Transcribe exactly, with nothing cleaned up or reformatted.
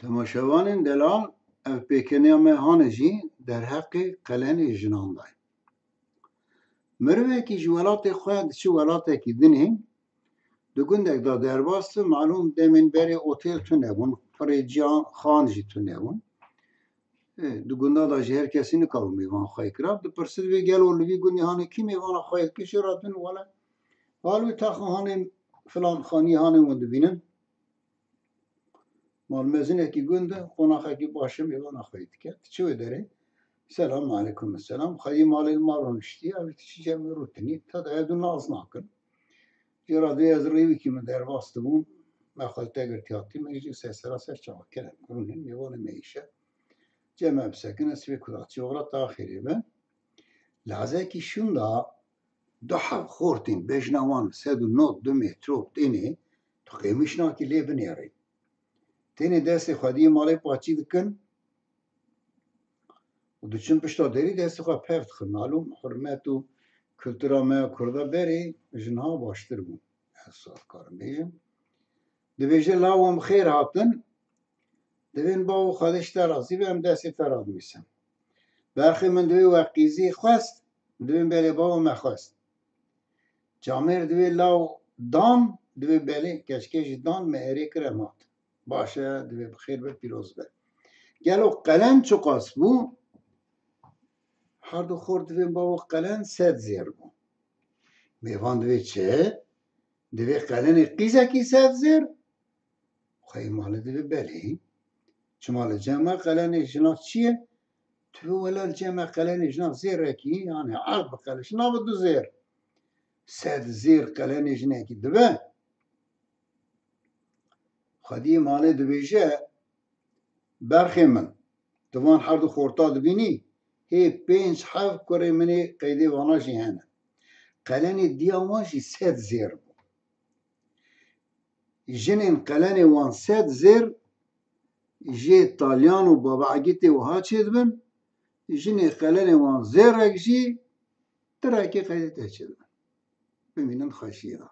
Temaşevanên delal, ev pêkeniya me hane jî derheqê qelenê jinan dayî. Mirovekî ji welatê xwe diçi welatekî dinê, di gundek de derbas dibe, malûm demên berê otêl tune bûn, pirê ciya xan jî tune bûn. E, di gunda de jî her kesî nikaro mêvan xwe kira. Dipirse divê gelo li vî gundî hanê kî mêvana xwe dike, jê re dibin wele. Hal wî taxa hanê filan xanî hanê hûn dibînin. Malmezinekî gund e, qonaxekî baş e, mêvana xwe dike. Diçe wê derê. Selam aleykum selam. Xwedî malê li mal rûniştî, ev tiştî cem wê rûtinî. Te de ev du naz nakin. Jê re dê ez rêwîkî min derbas dibûm. Me xwe te girtî hatî, me jî ser sera ser çawa kerem. Rûnin, mêvanê me îşe. Cem me bisekine, sibê kudaçî oxra ta xêrê be. Lazekî şûnda du heb xortîn, bejna wan sed û nod du metro tênê, tu qêmîş nakî lê binêrî. Tênê destê xwediyê malê paçî dikin û diçin pişta derî destê xwe pev dixin. Malûm hurmet û kultura me ya Kurda berê ji niha baştir bû. Ez saf karim bêjim. Dibêje, lawan bi xêr hatin. Divên bavo Xwedê ji te razî be, em destê te re dinivîsin. Berxê min divê we qîzî xwest, divên belê bavo me xwest. Camêr divê law dan, divê belê keçikê jî dan, me êrê kir em hat. Baş e, divê bi xêr be, pîroz be. Gelo qelen çiqas bû? Her du xort divên bavo qelen sed zêr bû. Mêvan divê çi? Divê qelenê qîzekî sed zêr? Xweyê malê divê belê. Çima li cem me qelenê jina çi ye? Tu wela li cem me qelenê jina zêrekî, yani erd bi qelê jina bi du zêr. Sed zêr qelenê jinekî dibe. Xwediyê malê dibêje, berxê min, tu van her du xorta dibînî, hê pênc heb kurê min ê qeydê vana jî hene. Qelenê diya wan jî sed zêr bû. Jinên qelenê wan sed zêr jê talyan û babagitê wiha çêdibin, jinê qelenê wan zêrek jî tirekê qeydê te çêdibin. Bimînin xweşiyê de.